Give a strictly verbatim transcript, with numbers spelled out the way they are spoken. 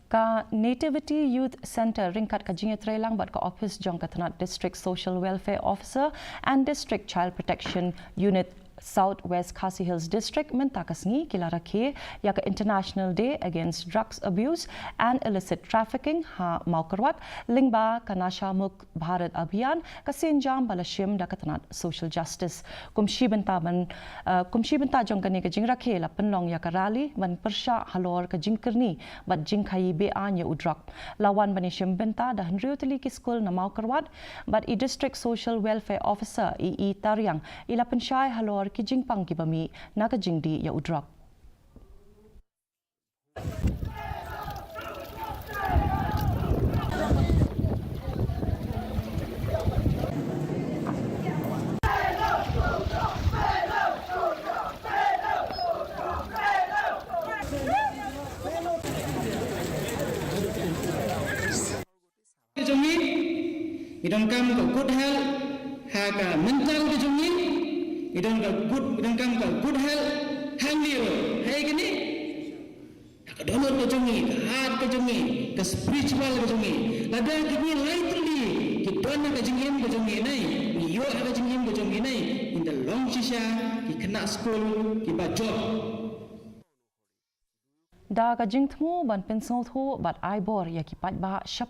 Ka Nativity Youth Centre ryngkat ka jingïatreilang bad ka ophis jong ka tnat District Social Welfare Officer and District Child Protection Unit South West Khasi Hills District mynta ka sngi ki la rakhe ïa ka International Day Against Drugs Abuse and Illicit Trafficking ha Mawkyrwat lyngba ka Nasha Mukt Bharat Abhiyan, ka sienjam ba la shim da ka tnat Social Justice. Kum shi bynta ban, uh, kum shi bynta jong kane ka jingrakhe la pynlong ïa ka rally ban pyrshah halor ka jingkyrni bad jingkhaïi be-aiñ ïa u drok. La wan ban ïashim bynta da hynriew tylli ki skul na Mawkyrwat bad i District Social Welfare Officer i E Tariang i la pynshai halor ki jingpang kiba mih na ka jingdih ïa u drok. Ka jong ngi, ngi donkam ka good health ha ka mental ka jong ngi, ngi don ka good, ngi donkam ka good health hangne ruh. Hei kane, ha ka dohnud ka jong ngi, ka heart ka jong ngi, ka spiritual ka jong ngi. Lada kine lai tylli ki don ha ka jingim ka jong ngi nai, ngi ïoh ha ka jingim ka jong ngi nai, ngin da long shisha ki khynnah skul kiba jop. Da ka jingthmu ban pynsngewthuh bad ai bor ïa ki paidbah shap